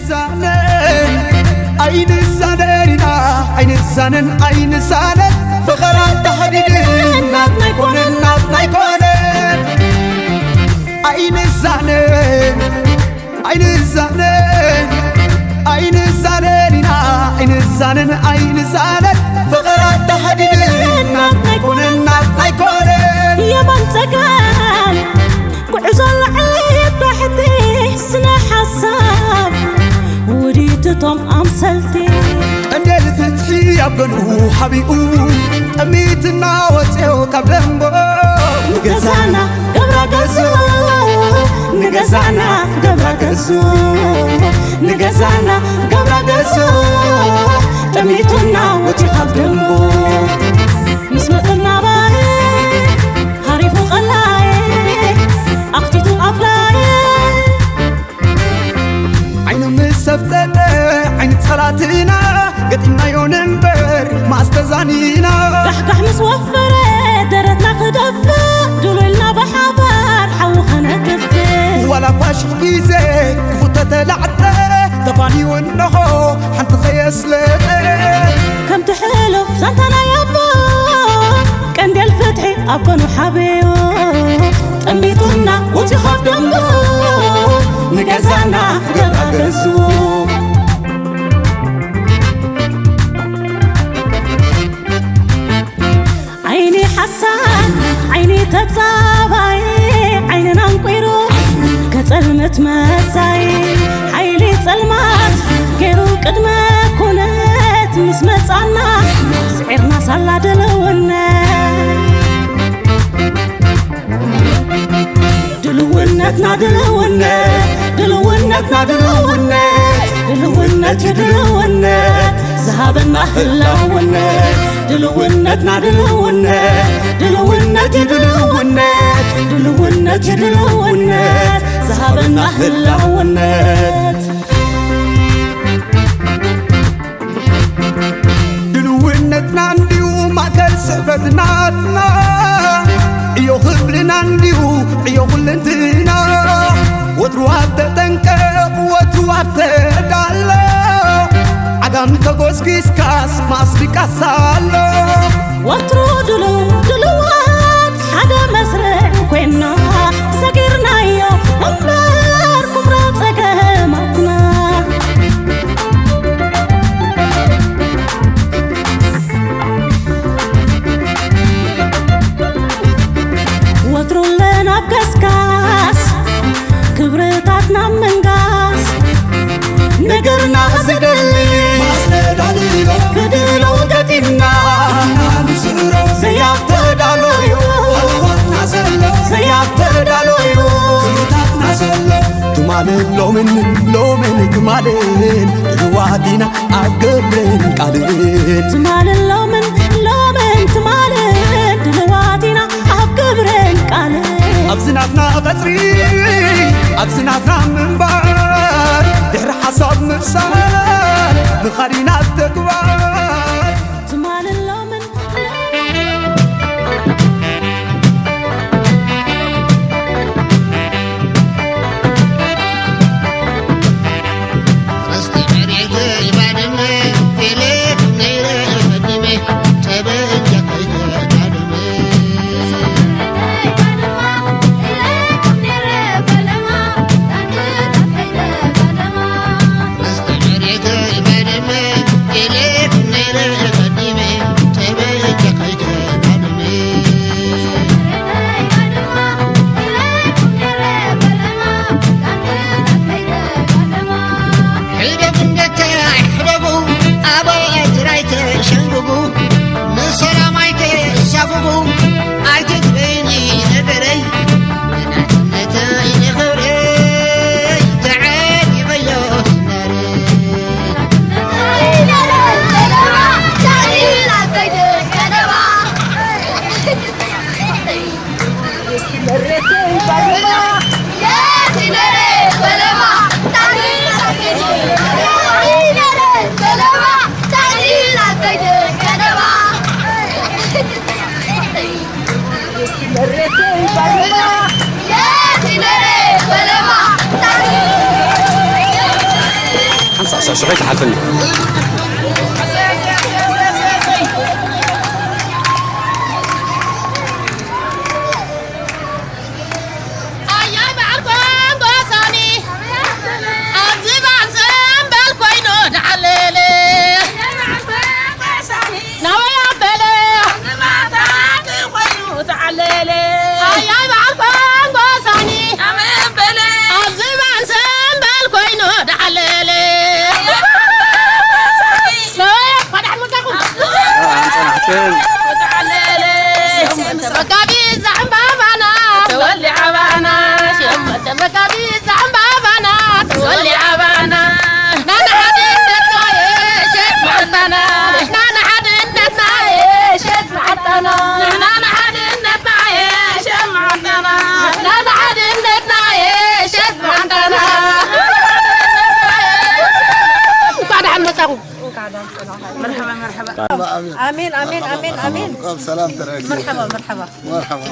ኣይንዛነን ኣይንዛነን ኢና ኣይንዛነን ኣይንዛነን ፍቕራ ተሓዲድን ናትና ኣይኮነን ናትና ኣይኮነን ኣይንዛነን ኣይንዛነን ኣይንዛነን ኢና ኣይንዛነን ኣይንዛነን ፍቕራ ተሓዲድን ናትና ኣይኮነን ናትና ኣይኮነን የማን ጸጋም ጉዕዞ ላዕሊ ታሕቲ ስነ ሓሳብ ውዲትቶም ኣምሰልቲ ቀንዴል ፍትሒ ኣብ ገንኡ ሓቢኡ ጠሚትና ወፅዮ ካብ ደንጎ ንገዛና ገብራ ገዙ ንገዛና ገብራ ገዙ ንገዛና ገብራ ገዙ ጠሚቱና ወፂ ካብ ደንጎ ምስ መፅና ባይ ሃሪፉ ቀላይ ኣኽቲቱ ኣፍላይ ዓይኑ ምስ ሰፍጠጠ ዓይኒ ጸላትና ገጢምናዮ ነንበር ማስተዛኒና ዳሕዳሕ ምስ ወፈረ ደረትና ክደፍእ ድሉልና ብሓባር ሓዊ ኸነክፍእ ዋላ እኳ ሽሕ ግዜ ክፉት ተተላዕጠ ተፋንዩ እንሆ ሓንቲ ኸየስለጠ ከምቲ ሕሉፍ ዛንታ ናይ ኣቦ ቀንዴል ፍትሒ ኣብ ጎኑ ሓቢኡ ጠሚቱና ወፂ ካብ ደንጎ ንገዛና ክገብራ ገዝኡ ዓይኒ ሓሳን ዓይኒ ተጻባይ ዓይንና ኣንቂሩ ከጸልምት መጻይ ሓይሊ ጸልማት ገይሩ ቅድመ ኩነት ምስ መጻና ስዒርና ሳላ ድልውነት ድልውነትና ድልውነት ድልውነትና ድልውነት ድልውነት እዩ ድልውነት ዝሃበና ህላውነት ድልውነትና ድልውነት ድልውነት እዩ ድልውነት ድልውነት እዩ ድልውነት ዝሃበና ህላውነት ድልውነትና እንድዩ ማእከል ስሕበት ናትና ዕዮ ክፍልና እንድዩ ዕዮ ኩልንትና ወትሩ ኣብ ተጠንቀቕ ወትሩ ኣብ ተዳሎ ዓጋም ተጎስጊስካስ ማስቢቃስ ኣሎ ወትሩ ድሉ ድልዋት ሓደ መስርዕ ኮይና ሰጊርናዮ እምበር ኩምራ ጸገማትና ወትሩለን ኣብ ገስጋስ ክብርታትና ምንጋስ ነገርና ዝደሊ ማስተዳድሎ ብድሎ ገጢምና ንስዕሮ ዘያተዳሎዩ ሃዋና ዘሎ ዘያተዳሎዩ ክብርታትና ዘሎ ትማልን ሎምን ሎምን ትማልን ድልዋት ኢና ኣብ ግብርን ቃልን ትማልን ሎምን ሎምን ትማልን ድልዋት ኢና ኣብ ግብርን ቃልን ኣብዚ ናትና ቀፅሪ ኣብዚ ናትና ምንባር ድሕሪ ሓሳብ ምብሳል ምኻድ ኢና ተግባር ትማልን ሎምን ስሑይ ትሓልፈኒ። ኣያይ በዓል ኮንጎ ሳኒ፣ ኣብዚ በዓል ሰምበል ኮይኑ ደዓለለ። ናበይ ኣበለ፣ ኣብዚ ማታ ኮይኑ ተዓለለ። ኣያይ በዓል ኮንጎ ሳኒ፣ ኣብዚ በዓል ሰምበል ኮይኑ ደዓለለ። ናበይ፣ ኳ ደሓን መጻኹም። ኣንጸናሕትን። መጋቢት ዘዕምባባና ተወሊዓ ባና፣ ሸመተ መጋቢት ዘዕምባባና ተወሊዓ ባና። ናና ሓድነትና የሸት ማዕልታና፣ ናና ሓድነትና የሸት ማዕልታና፣ ናና ሓድነትና የሸት ማዕልታና፣ ናና ሓድነትና የሸት ማዕልታና። እንኳዕ ደሓን መጻኹም። መርሓባ፣ መርሓባ። ኣሜን፣ ኣሜን፣ ኣሜን፣ ኣሜን። ካብ ሰላም ተረኪቡ። መርሓባ፣ መርሓባ። መርሓባ።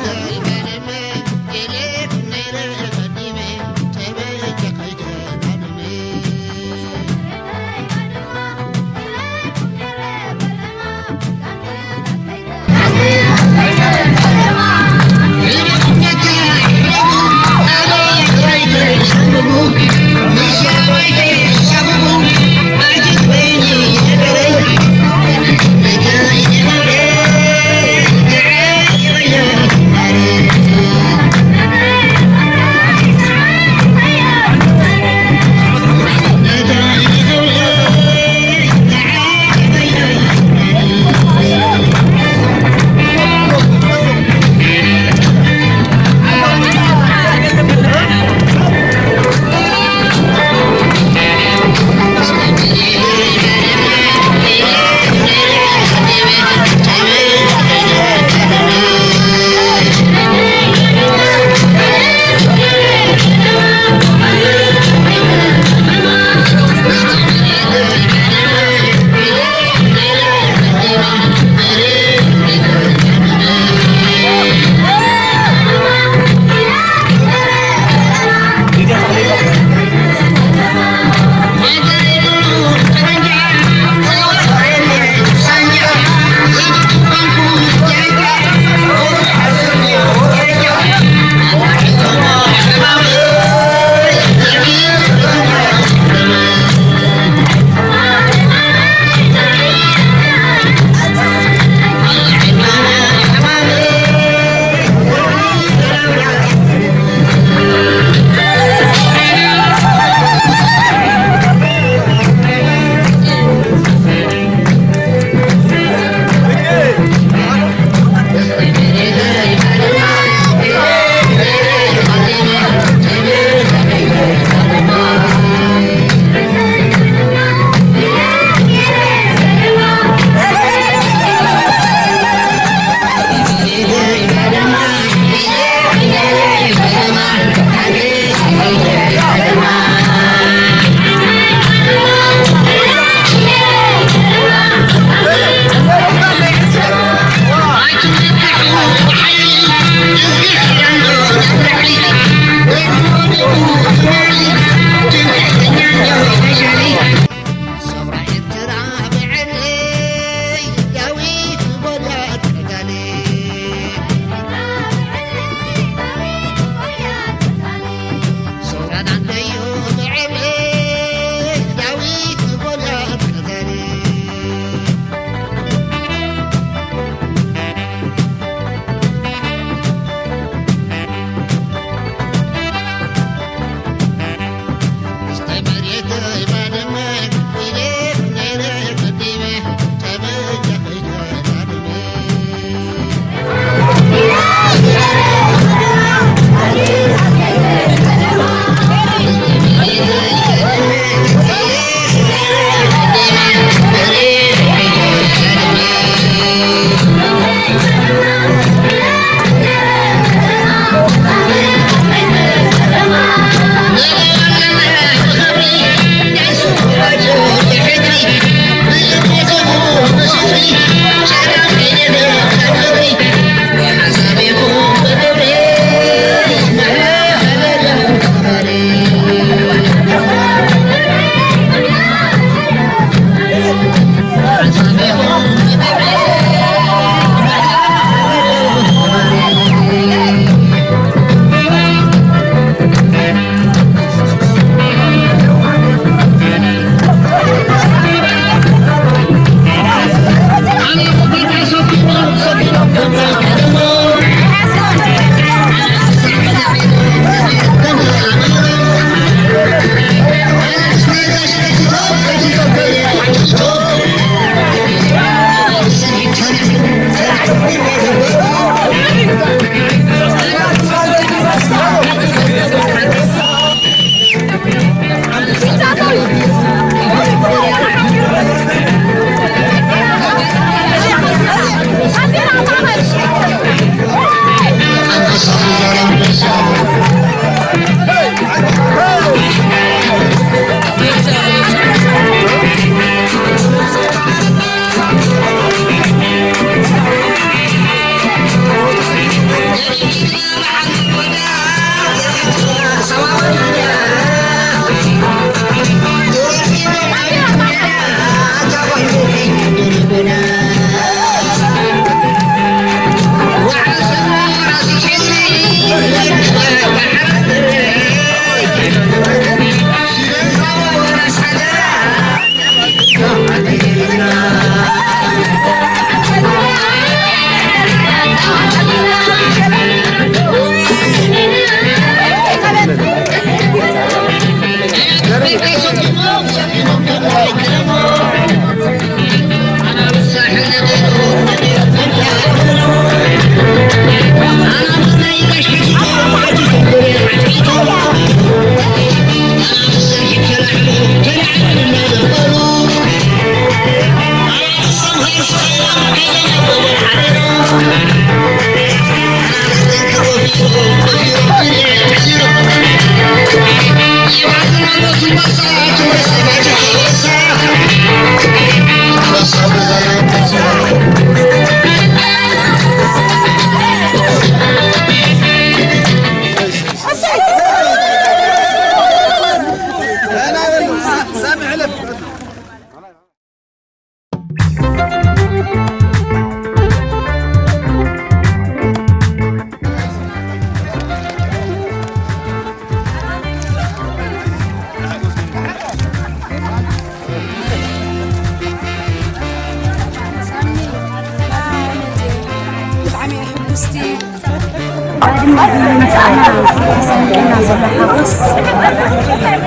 ባድመ ብምምጻእና ተሰሚዑና ዘሎ ሓጎስ ክገልጾ ኣይንኽእልን።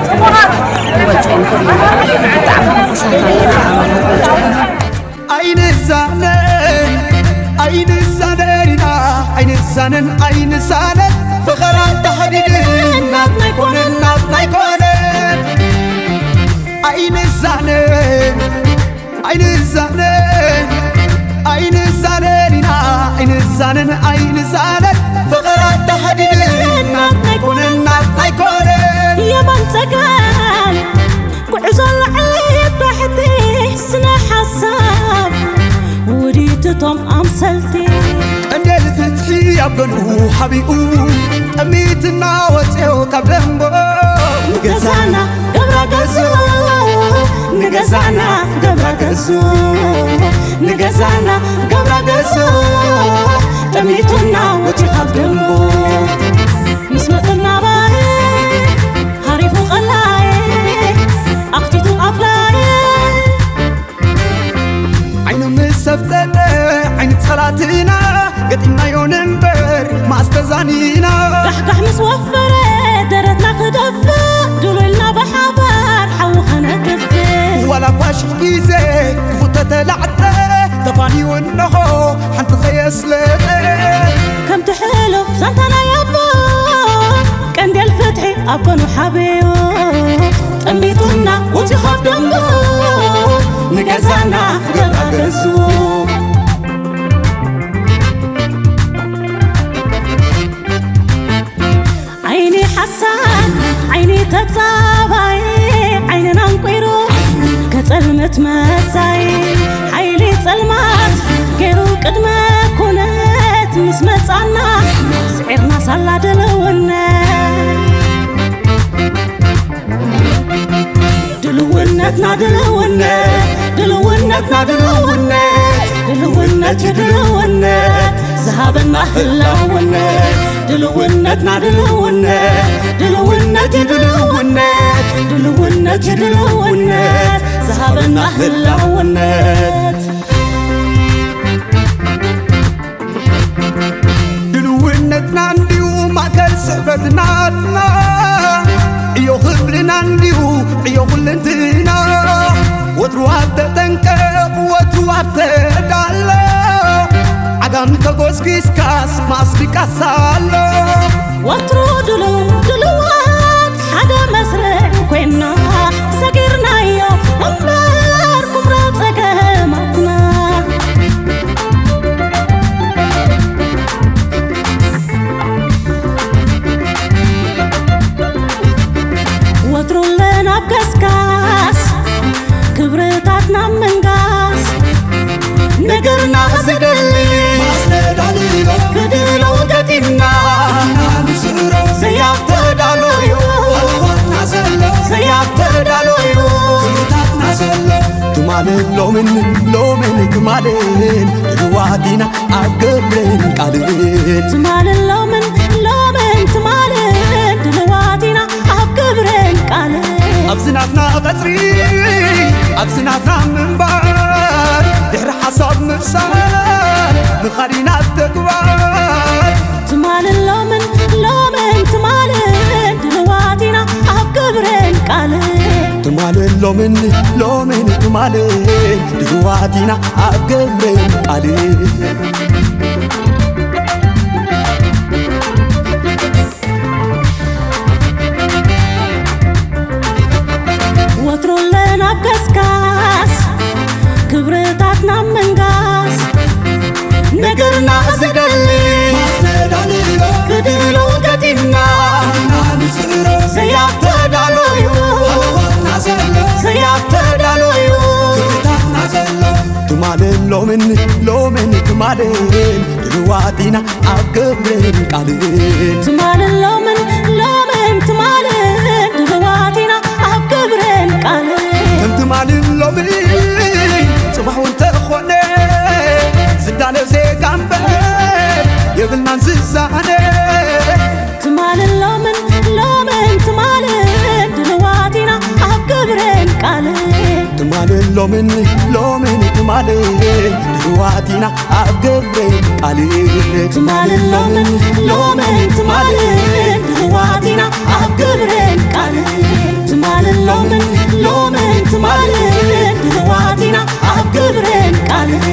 ብጣዕሚ ሕጉሳት ኣለና ኣባላት ባድመ። ኣይንሳነን ኣይንሳነን ኢና ኣይንሳነን ኣይንሳነን ፍቕራ ተሓዲድን ናትና ኣይኮነን ናትና ኣይኮነን ኣይንሳነን ኣይንሳነን ኣይንሳነን ኢና ኣይንሳነን ኣይንሳነን ፍቕራ ተሓዲድን ናትና ኣይኮነን ናትና ኣይኮነን የማን ጸጋም ጉዕዞ ላዕሊ ታሕቲ ስነ ሓሳብ ውዲት እቶም ኣምሰልቲ ቀንዴል ፍትሒ ኣብ ገንኡ ሓቢኡ ጠሚትና ወፅዮ ካብ ደንጎ ንገዛና ገብራ ገዙ ንገዛና ገብራ ገዙ ንገዛና ገብራ ገዙ ጠሚቱና ወፂ ካብ ደንጎ ምስ መፅና ባይ ሃሪፉ ቀላይ ኣኽቲቱ ኣፍላይ ዓይኑ ምስ ሰፍጠጠ ዓይኒ ጸላትና ገጢምናዮ ነንበር ማስተዛኒና ዳሕዳሕ ምስ ወፈረ ደረትና ክደፍእ ድሉልና ብሓባር ሓዊ ኸነክፍእ ዋላ እኳ ሽሕ ግዜ ክፉእ ተተላዕጠ ተፋንዩ እንሆ ሓንቲ ኸየስለጠ ከምቲ ሕሉፍ ዛንታ ናይ ኣቦ ቀንዴል ፍትሒ ኣብ ጎኑ ሓብዮ ጠሚቱና ወፂ ካብ ደንጎ ንገዛና ገብራ ገዙ ዓይኒ ሓሳድ ዓይኒ ተጻባይ ዓይንና ኣንቂሩ ከጸልምት መጻይ ሓይሊ ጸልማት ገይሩ ቅድመ ኩነት ምስ መጻና ስዒርና ሳላ ድልውነት ድልውነትና ድልውነት ድልውነትና ድልውነት ድልውነት እዩ ድልውነት ዝሃበና ህላውነት ድልውነትና ድልውነት ድልውነት እዩ ድልውነት ድልውነት እዩ ድልውነት ዝሃበና ህላውነት ድልውነትና እንድዩ ማእከል ስሕበት ናትና ዕዮ ክፍልና እንድዩ ዕዮ ኩልንትና ወትሩ ኣብ ተጠንቀቕ ወትሩ ኣብ ተዳሎ ዓጋም ተጎስጊስካስ ማስሊቃስ ኣሎ ወትሩ ድሉው ድልዋት ሓደ መስርዕ ኮይና ሰጊርናዮ እምበር ኩምራ ጸገማትና ወትሩ ለናብ ገስጋስ ክብርታትና ምንጋስ ነገርና ዝደሊ ብድሎ ገጢምና ዘያተዳሎዩ ዘያተዳሎዩ ትማልን ሎምን ሎምን ትማልን ድልዋቲና ኣብ ግብርን ቃልን ትማልን ሎምን ሎምን ትማልን ድልዋቲና ኣብ ግብርን ቃልን ኣብዚ ናትና ቐጽሪ ኣብዚ ናትና ምንባር ድሕሪ ሓሳብ ምብሳል ምኻድ ኢና ተግባር ትማልን ሎምን ሎምን ትማልን ድልዋቲና ኣብ ግብርን ቃልን ትማልን ሎምን ሎምን ትማልን ድልዋቲና ኣብ ግብርን ቃልን ወትሮለን ኣብ ገስጋስ ክብርታትና ምንጋስ ነገርና ዝደሊ ብድሎ ገጢምና ዘያተዳሎዩ ዘያተዳሎዩ ትማልን ሎምን ሎምን ትማልን ድልዋቲና ኣብ ግብርን ቃልን ትማልን ሎምን ሎምን ትማልን ድልዋቲና ኣብ ግብርን ቃልን ከም ትማልን ሎምን ጽባሕ እውን ተኾነ ዝዳለ ዜጋ እምበር የብልናን ዝዛነ ትማልን ሎምን ሎምን ትማልን ድልዋቲና ኣብ ግብርን ቃልን ትማልን ሎምን ሎምን ትማልን ዋቲና ኣብ ግብርን ቃልን ትማልን ሎምን ሎምን ትማልን ዋቲና ኣብ ግብርን ቃልን ትማልን ሎምን ሎምን ትማልን ዋቲና ኣብ ግብርን ቃልን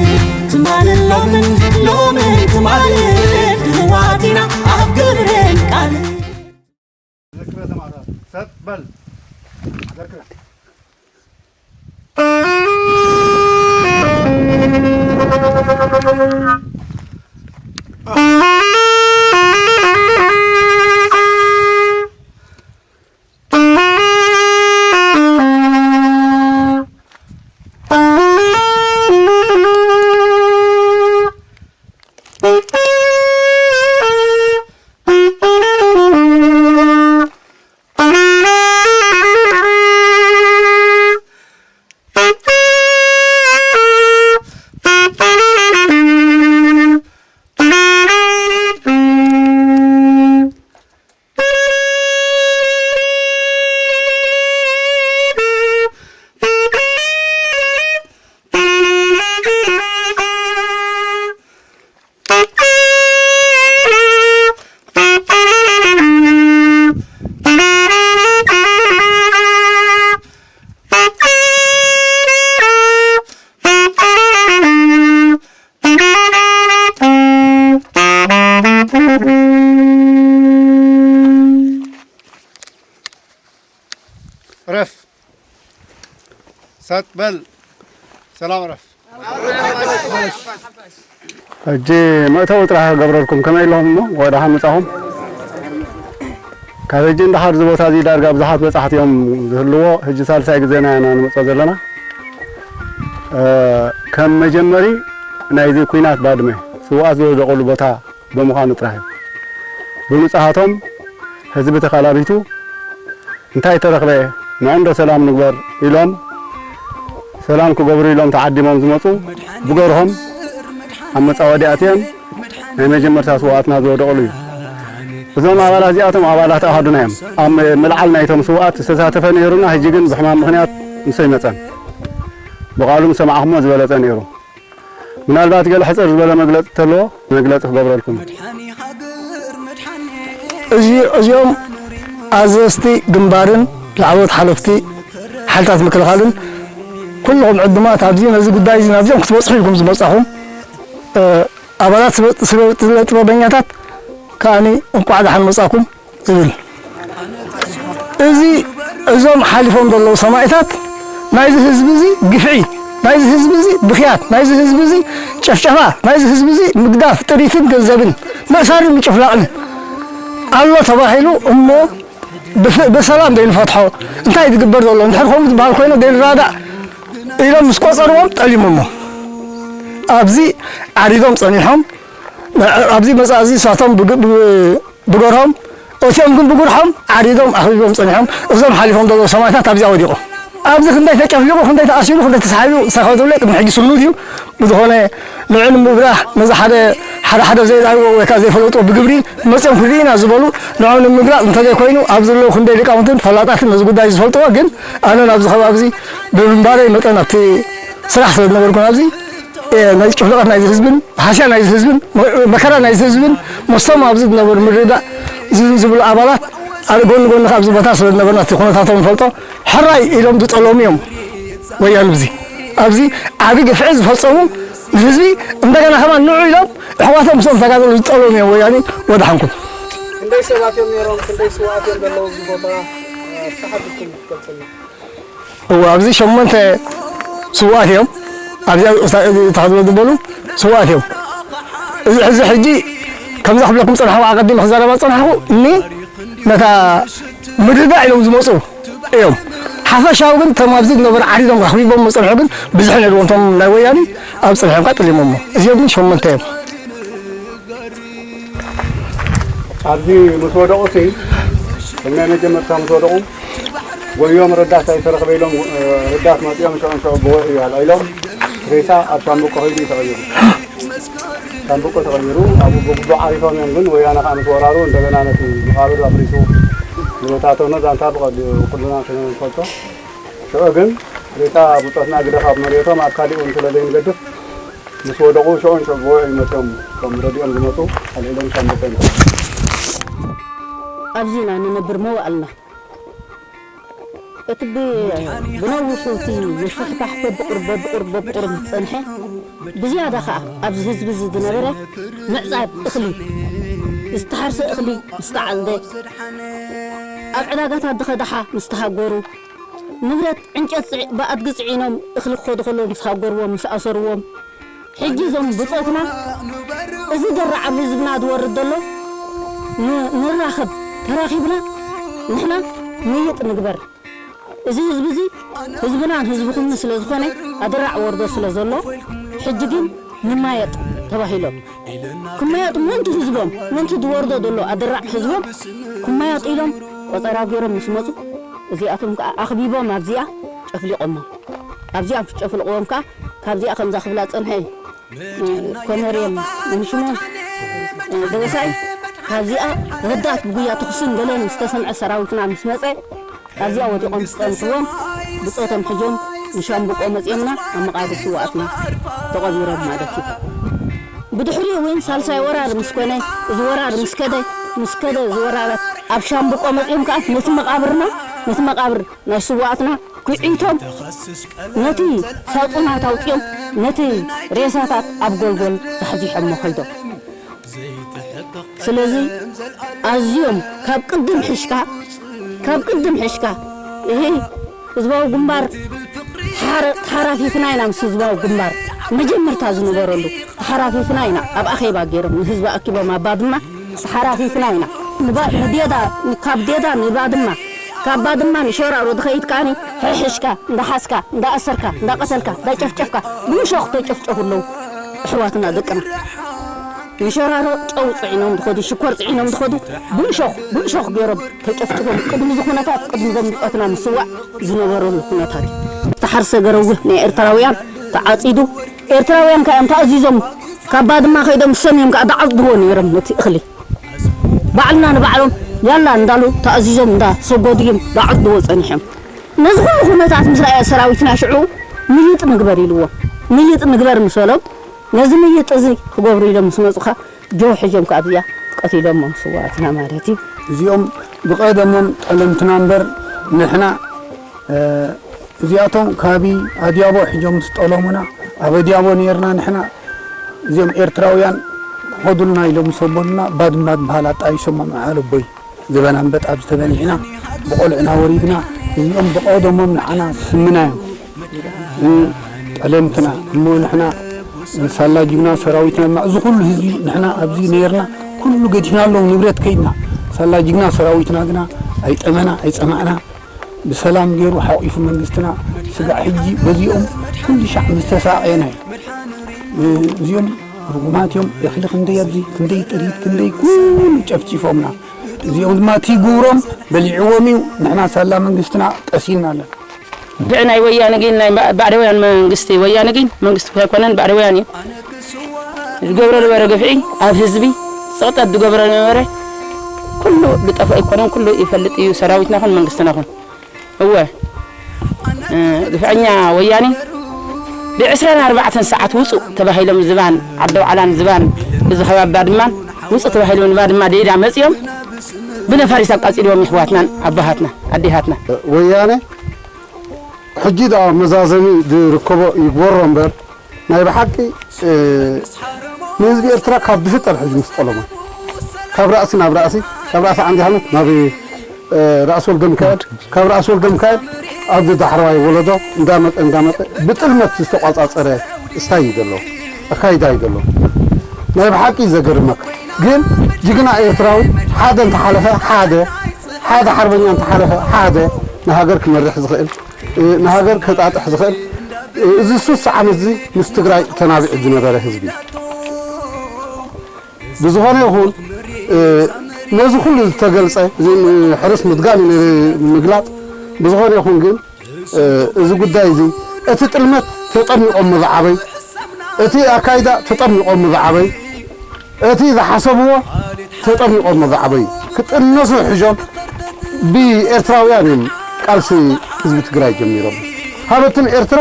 ትማልን ሎምን ሎምን ትማልን ዋቲና ኣብ ግብርን ቃልን። ዝክረ ሰማዕታት ሰጥ በል። ዘክረ። ዕረፍ። ሰጥ በል። ሰላም ዕረፍ። ሕጂ መእተዊ ጥራሕ ክገብረልኩም። ከመይ ኣለኹም እሞ? ወደ ሓሙጻኹም። ካብ ሕጂ ንደሓር እዚ ቦታ እዚ ዳርጋ ብዙሓት በጻሕቲ እዮም ዝህልዎ። ሕጂ ሳልሳይ ግዜና ኢና ንመጾ ዘለና። እ፣ ከም መጀመሪ ናይዚ ኲናት ባድመ ስውኣት ዝወደቐሉ ቦታ ብምዃኑ ጥራሕ እዩ። ብንጹሃቶም ህዝቢ ተኻላቢቱ እንታይ ተረኽበ፣ ንዕንዶ ሰላም ንግበር ኢሎም፣ ሰላም ክገብሩ ኢሎም ተዓዲሞም ዝመጹ ብገርሆም ኣብ መጻወዲ ኣትዮም ናይ መጀመርታ ስውኣትና ዝወደቕሉ እዩ። እዞም ኣባላት እዚኣቶም ኣባላት ኣሃዱና እዮም። ኣብ ምልዓል ናይቶም ስውኣት ዝተሳተፈ ነይሩና፣ ሕጂ ግን ብሕማም ምኽንያት ምስ ኣይመጸን። ብቓሉ ምስ ሰማዕኹሞ ዝበለጸ ነይሩ። ምናልባት ገለ ሕጽር ዝበለ መግለጺ ተለዎ መግለጺ ክገብረልኩም። እዚ፣ እዚኦም ኣዘዝቲ ግንባርን ላዕለዎት ሓለፍቲ ሓይልታት ምክልኻልን ኩልኹም ዕዱማት ኣብዚ ነዚ ጉዳይ እዚ ናብዚኦም ክትበጽሑ ኢልኩም ዝመጻኹም፣ እ፣ ኣባላት ስበ-፣ ስበ-፣ ስነ ጥበበኛታት ከኣኒ እንቋዕ ደሓን መጻኩም። እብል። እዚ፣ እዞም ሓሊፎም ዘለዉ ሰማእታት ናይዚ ህዝቢ እዚ ግፍዒ፣ ናይዚ ህዝቢ እዚ ብኽያት፣ ናይዚ ህዝቢ እዚ ጨፍጨፋ፣ ናይዚ ህዝቢ እዚ ምግዳፍ ጥሪትን ገንዘብን ምእሳርን ምጭፍላቕን ኣሎ ተባሂሉ እሞ ብፍ-፣ ብሰላም ዘይንፈትሖ እንታይ ዝግበር ዘሎ? እንድሕር ከምኡ ዝበሃል ኮይኑ ዘይንራዳእ ኢሎም ምስ ቆጸርዎም ጠሊሞሞ ኣብዚ ዓሪዶም ጸኒሖም። ኣብዚ መጻኢ እዚ ንሳቶም ብግ-፣ ብ-፣ ብገርሆም፣ እቲኦም ግን ብጉርሖም ዓሪዶም ኣኽቢቦም ጸኒሖም። እዞም ሓሊፎም ዘለዉ ሰማእታት ኣብዚኣ ወዲቑ። ኣብዚ ክንደይ ተጨፍሊቑ፣ ክንደይ ተኣሲሩ፣ ክንደይ ተሳሒቡ፣ ዝተኸደለ ቅድሚ ሕጂ ስኑድ እዩ። ብዝኾነ ንዑ ንምብራህ ነዚ ሓደ፣ ሓደ፣ ሓደ ዘይረኣይዎ ወይ ከዓ ዘይፈለጥዎ ብግብሪ መጺኦም ክንርኢ ኢና ዝበሉ ንዑ ንምግላጽ እንተዘይኮይኑ፣ ኣብዚ ዘለዉ ክንደይ ሊቃውንትን ፈላጣትን ነዚ ጉዳይ ዝፈልጥዎ፣ ግን ኣነ ናብዚ ከባቢ እዚ ብምንባረይ መጠን ኣብቲ ስራሕ ስለ ዝነበርኩ ናብዚ፣ እ፣ ናይ ጭፍለቐት ናይዚ ህዝብን፣ ሃስያ ናይዚ ህዝብን፣ መ-፣ መከራ ናይዚ ህዝብን፣ ምስቶም ኣብዚ ዝነበሩ ምርድዳእ ዝ-፣ ዝብሉ ኣባላት ኣብ ጎኒ ጎኒ ኣብዚ ቦታ ስለ ዝነበርና እቲ ኩነታቶም ንፈልጦ፣ ሕራይ ኢሎም ዝጠለሙ እዮም ወያኑ። እዚ ኣብዚ ዓቢ ግፍዒ ዝፈጸሙ ንህዝቢ እንደገና ከማን ንዑ ኢሎም ኣሕዋቶም ምስኦም ተጋደሉ ዝጠለሙ እዮም ወያኑ። ወደሓንኩም። ክንደይ ሰባት እዮም ነይሮም? ክንደይ ስውኣት እዮም ዘለዉ ኣብዚ ቦታ? እስኪ ሓቢርኩም ትገልጽልና። እወ፣ ኣብዚ ሸሞንተ ስውኣት እዮም። ኣብዚ እታ-፣ እታ ክትበሉ ዝበሉ ስውኣት እዮም። እዚ፣ እዚ ሕጂ ከምዛ ክብለኩም ጸናሕኩ፣ ኣቐዲመ ክዛረባ ጸናሕኩ፣ እኒ ነታ ምድርዳእ ኢሎም ዝመጹ እዮም። ሓፈሻዊ ግን እቶም ኣብዚ ዝነበሩ ዓሪዶም ኣኽቢቦም ዝጸንሑ ግን ብዙሕ ነይርዎም፣ እቶም ናይ ወያኒ ኣብ ጽንሖም ከኣ ጠሊሞሞ። እዚኦም ግን ሸሞንተ እዮም። ኣብዚ ምስ ወደቑ ሲ፣ እቶም ናይ መጀመርታ ምስ ወደቑ፣ ጎዮም ረዳት ኣይተረኽበ ኢሎም፣ እ፣ ረዳት መጺኦም ሽዑ ሽዑ ብወ እዩ ኣልዒሎም፣ ሬሳ ኣብ ሻምብቆ ከይዱ እዩ ተቐይሩ። ሻምብቆ ተቐይሩ፣ ኣብኡ ብግቡእ ዓሪፎም እዮም፣ ግን ወያነ ከኣ ምስ ወራሩ እንደገና ነቲ መቓብር ኣፍሪሱ ዝበታተኖ ዛንታ ብቐ-፣ ኩልና ንፈልጦ። ሽዑ ግን ሬሳ ብጾትና ግደፍ ኣብ መሬቶም ኣብ ካሊእ እውን ስለ ዘይንገድፍ፣ ምስ ወደቑ ሽዑ ንሽዑ ብውዑይ መፅኦም ከም ረድኦም ዝመፁ ኣልዒሎም ሻምበቆ ይመፁ። ኣብዚ ኢና ንነብር መዋእልና። እቲ ብ-፣ ብነዊሑ እቲ ምስፍሕፋሕ በብቑሩብ፣ በብቑሩብ፣ በብቑሩብ ምስ ጸንሐ፣ ብዝያዳ ኸኣ ኣብዚ ህዝቢ እዚ ዝነበረ ምዕጻድ እኽሊ፣ ዝተሓርሰ እኽሊ ምስ ተዓጽደ፣ ኣብ ዕዳጋታት ዝኸዳ ኣቕሓ ምስ ተሃገሩ፣ ንብረት ዕንጨት ጽዒ-፣ ብኣድጊ ጽዒኖም እኽሊ ክኸዱ ከለዉ ምስ ሃገርዎም፣ ምስ ኣሰርዎም፣ ሕጂ እዞም ብጾትና እዚ ደራዕ ኣብ ህዝብና ዝወርድ ዘሎ ን-፣ ንራኸብ፣ ተራኺብና ንሕና ምይጥ ንግበር። እዚ ህዝቢ እዚ ህዝብናን ህዝብኹምን ስለ ዝኾነ ኣደራዕ ወርዶ ስለ ዘሎ ሕጂ ግን ንማየጥ ተባሂሎም። ክመያጡ ምእንቲ ህዝቦም፣ ምእንቲ ዝወርዶ ዘሎ ኣደራዕ ህዝቦም ክመያጡ ኢሎም ቆጸራ ገይሮም ምስ መጹ፣ እዚኣቶም ከኣ ኣኽቢቦም ኣብዚኣ ጨፍሊቖሞም። ኣብዚኣ ምስ ጨፍልቕዎም ከኣ ካብዚኣ ከምዛ ክብላ ጸንሐ ኮነሬል ምሽሞን ደበሳይ ካብዚኣ ረዳት ብጉያ ተኹስን ገለን ዝተሰምዐ ሰራዊትና ምስ መጸ ኣብዚኣ ወዲቖም ዝጸንሕዎም ብጾቶም ሕጆም ንሻምብቆ መጺኦምና ኣብ መቓብር ስውኣትና ተቐቢሮም ማለት እዩ። ብድሕሪኡ እውን ሳልሳይ ወራር ምስ ኮነ፣ እዚ ወራር ምስ ከደ፣ ምስ ከደ እዚ ወራራት ኣብ ሻምብቆ መጺኦም ከኣ ነቲ መቓብርና፣ ነቲ መቓብር ናይ ስውኣትና ኩዒቶም ነቲ ሳጹናት ኣውጺኦም ነቲ ሬሳታት ኣብ ጎልጎል ዛሕዚሖሞ ከይዶም። ስለዚ ኣዝዮም ካብ ቅድም ሕሽካ፣ ካብ ቅድም ሕሽካ፣ እሂ፣ ህዝባዊ ግንባር ተሓረ-፣ ተሓራፊፍና ኢና ምስ ህዝባዊ ግንባር መጀመርታ ዝነበረሉ ተሓራፊፍና ኢና። ኣብ ኣኼባ ገይሮም ንህዝቢ ኣኪቦም ኣብ ባድመ ተሓራፊፍና ኢና። ንባ-፣ ንዴዳ፣ ካብ ዴዳ ንባድማ፣ ካብ ባድማ ንሸራሮ ዝኸይድ ከኣኒ ሕሕሽካ፣ እንዳሓዝካ፣ እንዳኣሰርካ፣ እንዳቐተልካ፣ እንዳጨፍጨፍካ፣ ብእሾኽ ተጨፍጨፉ ኣለዉ ኣሕዋትና ደቅና። ንሸራሮ ጨው ጽዒኖም ዝኸዱ፣ ሽኮር ጽዒኖም ዝኸዱ፣ ብእሾኽ፣ ብእሾኽ ገይሮም ተጨፍጭፎም፣ ቅድሚ እዚ ኩነታት፣ ቅድሚ እዞም ብጾትና ምስዋእ ዝነበረሉ ኩነታት እዩ። ዝተሓርሰ ገረውህ ናይ ኤርትራውያን ተዓጺዱ፣ ኤርትራውያን ከኣ እዮም ተኣዚዞም፣ ካብ ባድማ ከይዶም ሰም እዮም ከኣ ዝዓጽድዎ ነይሮም ነቲ እኽሊ። ባዕልና ንባዕሎም ያላ እንዳሉ ተኣዚዞም እንዳሰጎዱ እዮም ዝዓጽድዎ ጸኒሖም። ነዚ ኩሉ ኩነታት ምስ ረኣየ ሰራዊትና ሽዑ ምይጥ ንግበር ኢልዎ። ምይጥ ንግበር ምስ በሎም፣ ነዚ ምይጥ እዚ ክገብሩ ኢሎም ምስ መጹ ከኣ ጆ ሒዞም ከኣ ኣብዚኣ ቀቲሎሞም ስውኣትና ማለት እዩ። እዚኦም ብቐደሞም ጠለምትና እምበር ንሕና፣ እ፣ እዚኣቶም ካብ ኣድያቦ ሒዞም ምስ ጠለሙና፣ ኣብ ኣድያቦ ነይርና ንሕና፣ እዚኦም ኤርትራውያን ክኸዱልና ኢሎም ምስ ኣበሉና፣ ባድማ ዝበሃል ኣጣይሶም ኣምዓል ኣቦይ። ዝበና ኣንበጣ ኣብዚ ተበሊዕና፣ ብቖልዕና ወሪድና፣ እዚኦም ብቐደሞም ንዓና ስምና እዮም። እ፣ ጠለምትና፣ እሞ ንሕና ሳላ ጅግና ሰራዊትና ድማ፣ እዚ ኩሉ ህዝቢ ንሕና ኣብዚ ነይርና፣ ኩሉ ገዲፍና ኣለዉ፣ ንብረት ከይድና። ሳላ ጅግና ሰራዊትና ግና ኣይጠመና፣ ኣይጸማዕና፣ ብሰላም ገይሩ ሓቂፉ መንግስትና። ስጋዕ ሕጂ በዚኦም ኩሉ ሻዕ ምስ ተሳቐየና እዩ። እ፣ እዚኦም ርጉማት እዮም። እኽሊ ክንደይ ኣብዚ፣ ክንደይ ጥሪት፣ ክንደይ ኩሉ ጨፍጪፎምና። እዚኦም ድማ እቲ ግብሮም በሊዕዎም እዩ። ንሕና ሳላ መንግስትና ቀሲልና ኣለና። ብዕ ናይ ወያነ ግን ናይ ባ-፣ ባዕዳውያን መንግስቲ፣ ወያነ ግን መንግስቲ ኣይኮነን፣ ባዕዳውያን እዩ። ዝገብሮ ዝነበረ ግፍዒ ኣብ ህዝቢ ጸቕጠት ዝገብሮ ዝነበረ ኩሉ ዝጠፍኦ ኣይኮነን፣ ኩሉ ይፈልጥ እዩ ሰራዊትና ኹን መንግስትና ኹን። እወ፣ እ፣ ግፍዐኛ ወያኔ ብዕስራን ኣርባዕተን ሰዓት ውጹእ ተባሂሎም ዝባን ዓዲ ኣውዓላን ዝባን እዚ ከባቢ ባድማን ውጹእ ተባሂሎም ንባድማ ደይዳ መጺኦም ብነፋሪት ኣቃጺልዎም የሕዋትናን ኣቦሃትና ኣዴሃትና። ወያነ ሕጂ ደኣ መዛዘሚ ዝርከቦ ይግበሮ እምበር ናይ ብሓቂ፣ እ፣ ንህዝቢ ኤርትራ ካብ ዝፍጠር ሕጂ ምስ ጠለሞ፣ ካብ ራእሲ ናብ ራእሲ፣ ካብ ራእሲ ዓንዲ ሓመድ ናብ፣ እ፣ ራእሲ ወልደ ሚካኤል፣ ካብ ራእሲ ወልደ ሚካኤል ኣብዚ ዳሕረዋይ ወለዶ እንዳመጸ፣ እንዳመጸ ብጥልመት ዝተቋጻጸረ ስታይ እዩ ዘሎ፣ ኣካይዳ እዩ ዘሎ። ናይ ብሓቂ ዘገርመካ ግን ጅግና ኤርትራዊ ሓደ እንተሓለፈ ሓደ፣ ሓደ ሓርበኛ እንተሓለፈ ሓደ ንሃገር ክመርሕ ዝኽእል፣ እ፣ ንሃገር ከጣጥሕ ዝኽእል፣ እ፣ እዚ ሱሳ ዓመት እዚ ምስ ትግራይ ተናቢዑ ዝነበረ ህዝቢ። ብዝኾነ ይኹን፣ እ፣ ነዚ ኩሉ ዝተገልጸ፣ እዚ ሕርስ ምድጋም እዩ ንምግላጽ። ብዝኾነ ይኹን ግን፣ እ፣ እዚ ጉዳይ እዚ እቲ ጥልመት ተጠሚቖም ዝዓበዩ፣ እቲ ኣካይዳ ተጠሚቖም ዝዓበዩ፣ እቲ ዝሓሰብዎ ተጠሚቖም ዝዓበዩ ክጥነሱ ሕዞም ብኤርትራውያን እዮም ቃልሲ ህዝቢ ትግራይ ጀሚሮም። ሃበትን ኤርትራ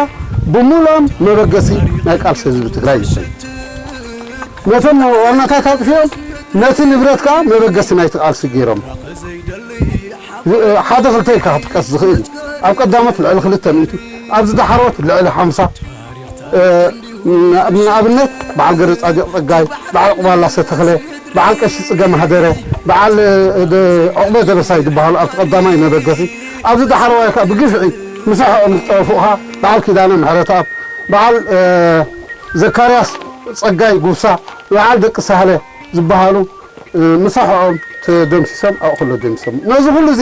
ብምሉኦም መበገሲ ናይ ቃልሲ ህዝቢ ትግራይ ይኾኑ። ነቶም ዋናታት ኣጥፊኦም ነቲ ንብረት ከዓ መበገሲ ናይቲ ቃልሲ ገይሮም። ሓደ ክልተ ኢልካ ክጥቀስ ዝኽእል እዩ። ኣብ ቀዳሞት ልዕሊ ክልተ ሚእቲ፣ ኣብ ዝደሓሮት ልዕሊ ሓምሳ። ንኣብነት በዓል ገረጻዲቕ ጸጋይ፣ በዓል ቁባላሰ ተኽለ፣ በዓል ቀሺ ጽገ ማህደረ፣ በዓል ዑቕበ ደበሳይ ዝበሃሉ ኣብቲ ቀዳማይ መበገሲ፣ ኣብዚ ዳሕረዋይ ከኣ ብግፍዒ ምሳሕኦም ዝጠፉኻ በዓል ኪዳነ ምሕረተኣብ፣ በዓል ዘካርያስ ጸጋይ ጉብሳ፣ በዓል ደቂ ሳህለ ዝበሃሉ ምሳሕኦም ተደምሲሶም ኣብኡ ከሎ ደምሲሶም። ነዚ ኩሉ እዚ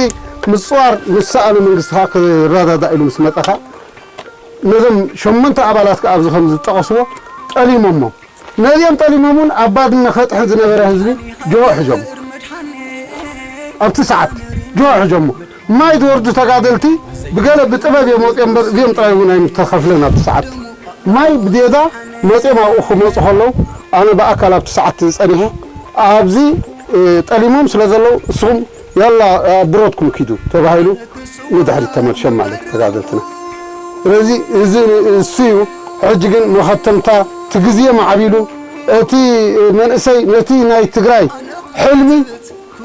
ምጽዋር ምስ ሰኣነ መንግስቲ ከኣ ክረዳዳእ ኢሉ ምስ መጸ ከኣ ነዞም ሸሞንተ ኣባላት ከኣ ኣብዚ ከም ዝጠቐስዎ ጠሊሞሞም። ነዚኦም ጠሊሞም እውን ኣብ ባድመ ከጥሕን ዝነበረ ህዝቢ ጅሆ ሒዞም ኣብቲ ሰዓት ጅሆ ሒዞሞ። ማይ ዝወርዱ ተጋደልቲ ብገለ ብጥበብ እዮም ወፂኦም እምበር እዚኦም ጥራይ እውን ኣይምተኸፍለን ኣብቲ ሰዓት። ማይ ብዴዳ መፂኦም ኣብኡ ክመፁ ከለዉ ኣነ ብኣካል ኣብቲ ሰዓት ጸኒሐ ኣብዚ ጠሊሞም ስለ ዘለዉ እስኹም ያላ ኣብ ብረትኩም ኪዱ ተባሂሉ ንድሕሪት ተመልሾም ማለት ተጋደልትና። ስለዚ እዚ እሱ እዩ። ሕጂ ግን መኸተምታ እቲ ግዜ ማዕቢሉ እቲ መንእሰይ ነቲ ናይ ትግራይ ሕልሚ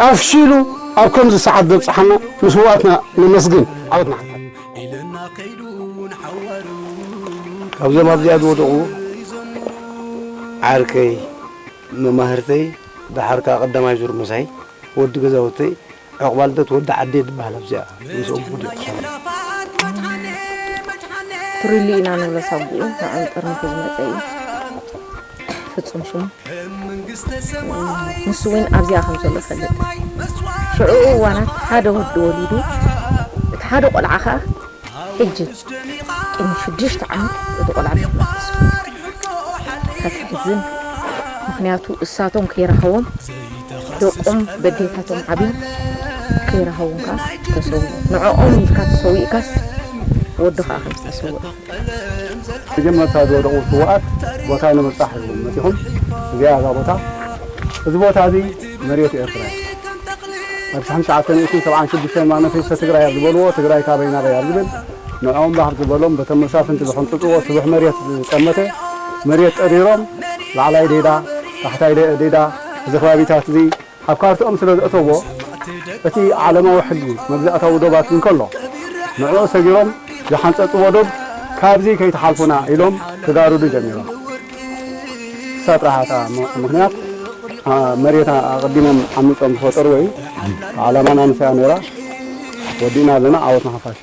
ኣፍሺሉ ኣብ ከምዚ ሰዓት ዘብፅሓና ንስውኣትና ነመስግን። ዓወትና ሓፋሽ። ካብዞም ኣብዚኣ ዝወደቑ ዓርከይ መማህርተይ ደሓር ከኣ ቀዳማይ ዙር ምሳይ ወዲ ገዛውተይ ዕቑባልደት ወዲ ዓዴ ዝበሃል ኣብዚኣ ምስኦም ውዲቑ። ትሪሊ ኢና ንብሎ ሳጉኡ ንዕኦም ጠርኒፉ ዝመጸ እዩ። ፍጹም ሽሙ ንሱ እውን ኣብዚኣ ከም ዘሎ ይፈልጥ። ሽዑ እዋናት ሓደ ወዲ ወሊዱ እቲ ሓደ ቆልዓ ኸኣ ሕጂ ቅድሚ ሽዱሽተ ዓመት እቲ ቆልዓ ተመልሱ። ከትሕዝን ምኽንያቱ እሳቶም ከይረኸቦም ደቆም በዴታቶም ዓብዮም ከይረኸቡን ከኣ ተሰውኡ። ንዕኦም ኢልካ ተሰዊእካስ ወዲ ከኣ ከም ዝተሰውአ። መጀመርታ ዝወደቑ ስውኣት ቦታ ንምብጻሕ ኢኹም መጺኹም። እዚኣ እዛ ቦታ፣ እዚ ቦታ እዚ መሬት ኤርትራ እዩ። ኣብ ሽሕን ትሽዓተ ሚእትን ሰብዓን ሽዱሽተን ማነፌስቶ ትግራይ ኣብ ዝበልዎ ትግራይ ካበይ ናበይ ኣብ ዝብል ንዕኦም ባህር ዝበሎም በቶም መሳፍንቲ ዝሕንጥጥዎ ስቡሕ መሬት ዝጠመተ መሬት ጠሪሮም ላዕላይ ዴዳ ታሕታይ ዴዳ እዚ ከባቢታት እዚ ኣብ ካርትኦም ስለ ዘእተዎ እቲ ዓለማዊ ሕጊ መግዛእታዊ ዶባት እንከሎ ንዕኡ ሰጊሮም ዝሓንጸጽዎ ዶብ ካብዚ ከይትሓልፉና ኢሎም ክጋርዱ ጀሚሮም። እሳ ጥራሓታ ምኽንያት መሬት ኣቐዲሞም ዓሚጾም ዝፈጠርዎ እዩ። ዓላማና ንሳ ነይራ። ወዲእና ኣለና። ዓወት ንሓፋሽ።